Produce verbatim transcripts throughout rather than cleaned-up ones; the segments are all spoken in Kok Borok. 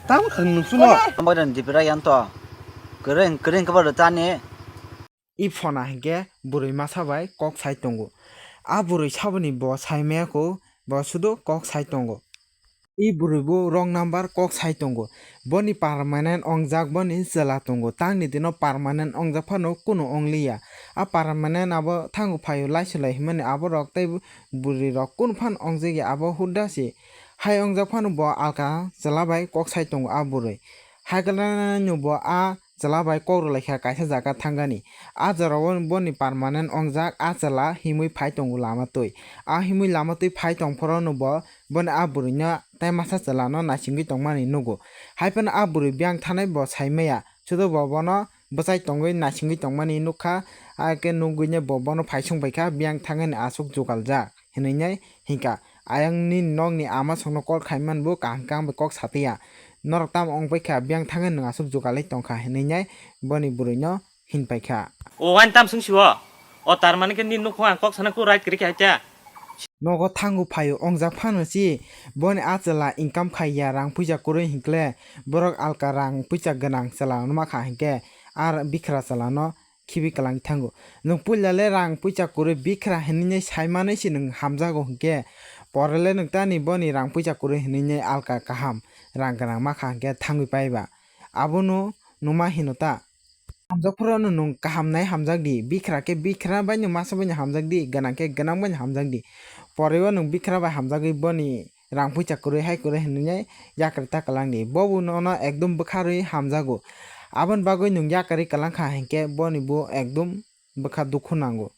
Tamo kha nung suno? Ambai dan dipira yan to. Kereng, kereng kaba rwtani. I phona hinkhe bwrwi masa bai kok sai tongo. A bwrwi saboni bo sai maya kho, bo sudo kok sai tongo. I bwrwi bo wrong number kok sai tongo. Boni permanent ongjak boni chwla tongo. Tangni dino permanent ongjak phano kunu ongliya. A permanent abo thango phaio laisulai himani aborok tei bwrwi rok kunu phano ongjagya abo hudda se. Hai ongjak phano bo alka chwla bai kok sai tongo a bwrwi. Hai kwlai no bo a chwla bai kok rwlai kha kaisa jaga thangani. A jora o boni permanent ongjak a chwla himwi phai tongo lama twi. A himwi lama twi phai tong phoro no bo boni a bwrwi no tei masa chwla no naisingwi tongmani nugo. Hai phano a bwrwi biyang thanai bo sai maya. Sudo bo bono bwchai tongwi naisingwi tongmani nukha. Hakhe nugwi no bo bono phaisung bai kha biyang thangani aswk jugaljak. Hinwi nai hinkha. Ayang nini nokni ama songno call khai man bo kaham kaham bai kok satwiya. Norok tamo wng paikha biyang thangwi nwng aswk jugalwi tongkha hinwi nai boni bwrwino hinpaikha. O wain tam swng siwo? O tar mani khe nini nukhung ang kok sana khe right kwrwi khe haikha. Nogo thango phaio ongjak phano si boni a chwla income khaiya rang puisa kwrwi hinkle borok alka rang puisa gwnang chwla no makha hinkhe ar bikhra chwla no khibi kwlangwi thango. Nwng puila le rang puisa kwrwi bikhra hinwi nai sai manwi se nwng hamjago hinkhe, pore le nwng tani boni rang puisa kwrwi hinwi nai alka kaham rang gwnang makha hinkhe thangwi paiba. Abono nwma hino ta? Hamjak phuru no nwng kaham nai hamjak di, bikhra khe bikhra bai no masa bai no hamjak di, gwnang khe gwnang bai no hamjak di. Pore o nwng bikhra bai hamjagwi boni rang puisa kwrwi hai kwrwi hinwi nai yakarwi ta kwlangdi. Bo bo nono ekdom bwkharwi hamjago. Aboni bagwi nwng yakarwi kwlangkha hinkhe boni bo ekdom bwkha dukhu nango.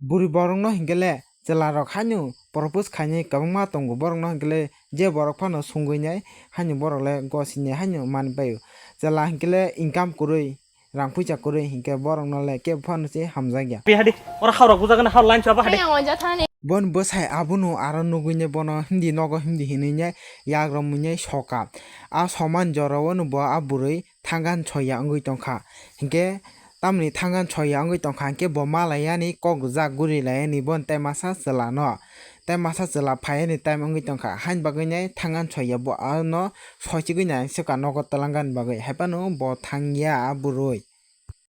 Bwrwi borokno hinkhe le chwlarok haino propose khainai kwbangma tongo. Borokno hinkhe le je borok phano sungwi nai haino borok le gosinai haino manwi paio. Chwla hinkhe le income kwrwi, rang puisa kwrwi hinkhe borokno le kebo phano se hamjakya. Pi hadi, oro haurok bujagana haur line chwaba hadi. Ayang wanja thani. Bon bwsai abono aro nugwi nai bono hindi nogo hindi hinwi nai yagrok mwnwi nai soka. A soman jora o no bo a bwrwi thangan soya wngwi tongkha. Hinkhe tamni thangan soya wngwi tongkha hinkhe bo malaiyani kok jak guri laiyani bon tei masa chwla no. Tei masa chwla phaiani time wngwi tongkha. Haini bagwi nai thangan soya bo ano soichigwi nai soka nogo twlangani bagwi. Haiphano bo thangya a bwrwi.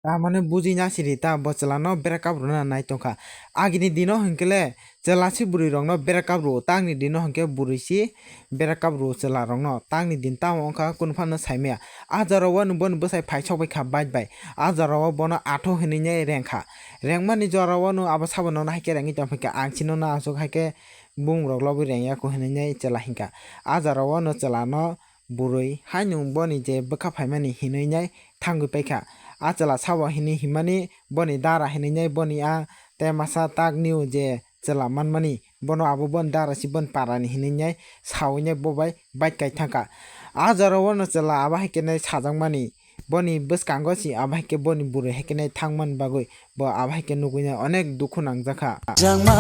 Tamani bujui nasiri ta bo chwla no breakup rwna nai tongkha. Agini dino hinkhe le chwla si bwrwi rokno breakup rwo, tangni dino hinkhe bwrwi si breakup rwo chwla rokno. Tangni din tamo wngkha kunu phano saimaya. A jora o nwng boni bwsai phai sok bai kha bike bai. A jora o bono atho hinwi nai rengkha. Rengmani jora o nwng abo sabo nono haikhe rengwi tongphaikha. Ang chino no aswk haikhe bumung rok lobwi rengya kho hinwi nai chwla hinkha. A jora o no chwla no bwrwi haino boni je bwkha phaimani hinwi nai thangwi paikha. A chwla sabo hinwi hinmani boni dara hinwi nai boni a tei masa tak niu je chwla manmani bono abo boni dara si boni parani hinwi nai sawi nai bo bai bike kai thangkha. A jora o no chwla abo hai khe nai sajakmani boni bwskango si abo hai khe boni bwrwi hai khe nai thangmani bagwi bo abo hai khe nugwi nai onek dukhu nangjakha. Jangma.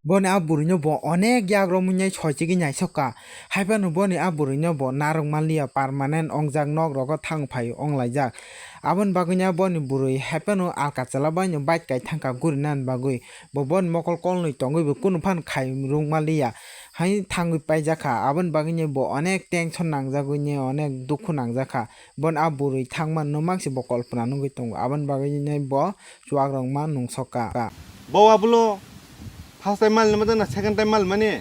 Boni a bwrwino bo onek yagrok mwnwi soichigwi naisokha. Haiphano boni a bwrwino bo narwk manliya, permanent ongjak nok rogo thang phai onglaijak. Aboni bagwino boni bwrwi haiphano alka chwla baino bike kai thangkha gurinani bagwi. Bo boni mokol kolnwi tongwi bo kunu phano khai rwk manliya. Hai thangwi paijakha. Aboni bagwino bo onek tension nangjagwino onek dukhu nangjakha. Bon a bwrwi thangmano mangsi bo kolpona nugwi tongo. Aboni bagwino bo chuak rok ma nungsokha. Bo abulo first time mal nima na second time mal mani.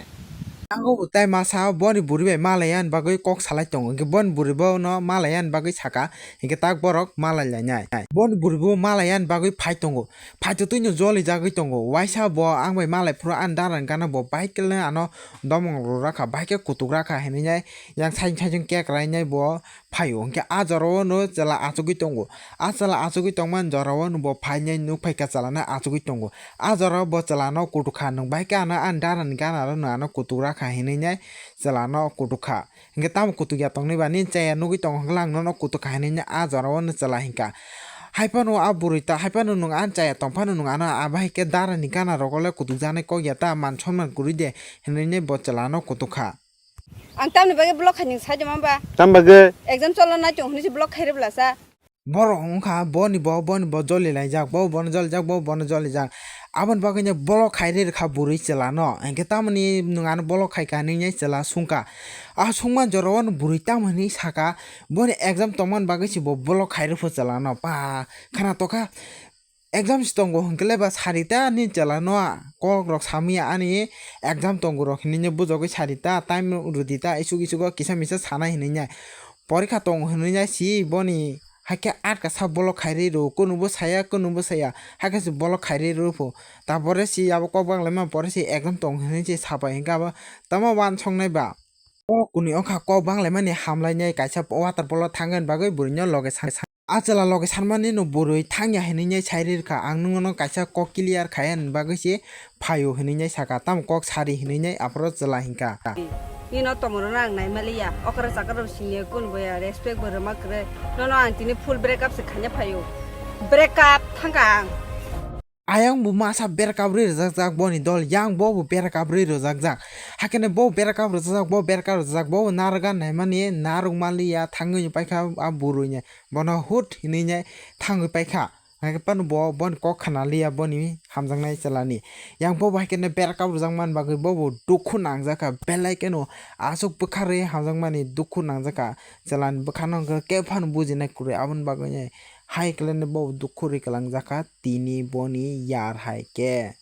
Tango bo tai masa boni bwrwi bai malai ani bagwi kok salai tongo. Hinkhe boni bwrwi bono malai ani bagwi saka. Hinkhe tak borok malai lainai. Boni bwrwi bo malai ani bagwi phai tongo. Phaito twino joli jagwi tongo. Waisa bo ang bai malai phuru ani dara ni gana bo bike le ano domong rw rakha, bike kutuk rakha hinwi nai yang saijwng saijwng kek rainai bo phaio. Hinkhe a jora o no chwla achugwi tongo. A chwla achugwi tongmani jora o no bo phainai nuk phaikha chwla no achugwi tongo. A jora o bo chwla no kutuk kha, nwng bai khe ano ani dara ni gana rw no ano kutuk rakha hinwi nai chwla no kutuk kha. Hinkhe tamo kutuk ya tongni ba nini chaya nugwi tongo hinkhe lang nono kutuk kha hinwi a jora o no chwla hinkha. Haiphano a bwrwi ta, haiphano nwng ani chaya tong phano nwng ano abo hai khe dara ni gana rogo le kutuk jaknai kok ya ta, man sonman kwrwi de hinwi nai bo chwla no kutuk kha. Ang tamni bagwi block khai ning sai de mamba. Tam bagwi? Exam cholna nai tong hinwi se block khai re bwlasa. Borok wngkha boni bo, boni bo joli laijak, bo bono joli jak, bo bono joli jak. Aboni bagwi no block khai rw kha bwrwi chwla no. Hinkhe tamoni nwng ano block khai kha hinwi nai chwla sungkha. A sungma jora o no bwrwi tamo hinwi saka, boni exam tongmani bagwi se bo block khai rw pho chwla no. Pa khana tokha. Exam se tongo hinkhe le ba sari ta ni chwla no a, kok rok samwi ya ani exam tongo rok hinwi no bujogwi sari ta, time rwdi ta, isuk isuk o kisa misa sanai hinwi nai. Porikha tongo hinwi nai si boni, hakhe atka sa block khai rw, kunu bo saya, kunu bo saya, hakhe se block khai rw pho. Ta pore si abo kok bang lai ma pore si exam tongo hinwi se sabai hinkhe abo tamo wansong nai ba. O kunu wngkha kok bang lai mani hamlai nai kaisa water polo thangani bagwi bwrwi no loge sa. A chwla loge sanmani no bwrwi thangya hinwi nai sai rw kha, ang nwng no kaisa kok clear khai ani bagwi se phaio hinwi nai saka, tamo kok sari hinwi nai aphuru chwla hinkha. Nino tomorok no ang naimaliya, okra chakra rok sini kun boya, respect bo rwma kwrwi, nono ang tini full break up se khaina phaio, break up thangkha ang. Ayang bo masa break up rwi rwjakjak boni dol, yang bo bo break up rwi rwjakjak. Hakhe bo break up rwjakjak, bo break up rwjakjak, bo narwk naimani narwk maliya thangwi paikha a bwrwi ni. Bono hut hinwi nai thangwi paikha. Hakhe phano bo boni kok khna liya boni hamjaknai chwlani. Yang bo bo hakhe break up rwjakmani bagwi bo bo dukhu nangjakha, belai kheno aswk bwkha rwi hamjakmani dukhu nangjakha. Chwlani bwkhano hwnkhe kebo phano bujinai kwrwi, aboni bagwi nai hai khlai bo dukhu rwi kwlangjakha tini boni yar hai khe.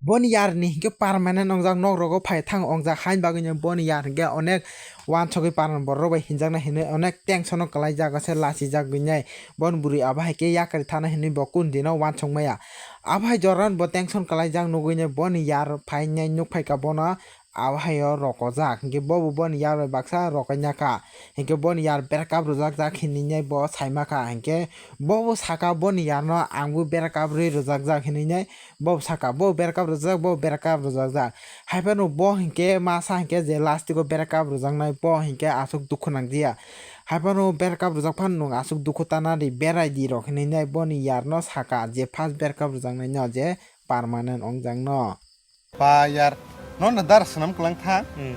Boni yar ni hinkhe permanent wngjak, nok rogo phai thang wngjak, haini bagwi no boni yar hinkhe onek wansogwi paran borok rok bai hinjaknai hinwi onek tension o kwlaijak, se lachijak gwi nai. Boni bwrwi abo hai khe yakarwi thana hinwi bo kunu dino wansok maya. Abo hai jora no bo tension kwlaijak nugwi nai boni yar phainai nuk phaikha bono. Abo hai o rokojak hinkhe bo bo boni yar bai baksa rokoina kha. Hinkhe boni yar break up rwjakjak hinwi nai bo saima kha. Hinkhe bo bo saka boni yar no ang bo break up rwi rwjakjak hinwi nai. Bo saka bo break up rwjak, bo break up rwjakjak. Hai phano bo hinkhe masa hinkhe je last o break up rwjaknai bo hinkhe aswk dukhu nangjiya. Hai phano break up rwjak phano nwng aswk dukhu tana di berai di rok hinwi nai boni yar no saka je first break up rwjaknai no je permanent wngjak no. Pa yar, no na dar swnam kwlang tha. Hmm.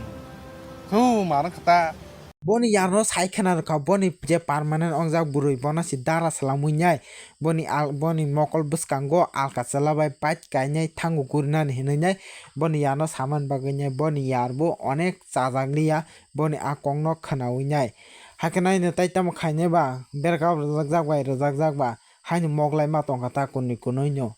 Thu marang khata. Boni yarno sai khna rwkha, boni je permanent ongjak bwrwi, bono se dara swlamwi nai. Boni al-, boni mokol bwskango alka chwla bai bike kainai thango gurinani hinwi nai. Boni yarno samani bagwi nai, boni yar bo onek chajak liya, boni a kokno khwnawi nai. Hakhe naino tai tamo khainai ba, berkap rwjakjak bai rwjakjak ba, haino moglai ma tongkha ta kunui kunui no.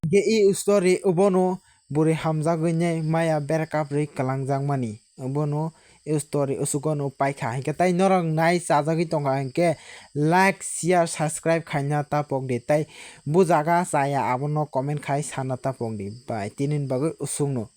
Hingke i story obono bwrwi hamjagwi nai maya berkap rwi kwlangjakmani. Obono i story usugo no paikha. Hingke tai norok nai chajagwi tongkha hingke like, share, subscribe khaina tapok di. Tai bujaga chaya abono comment khai sana tapok di. Bai tini bagwi usukno.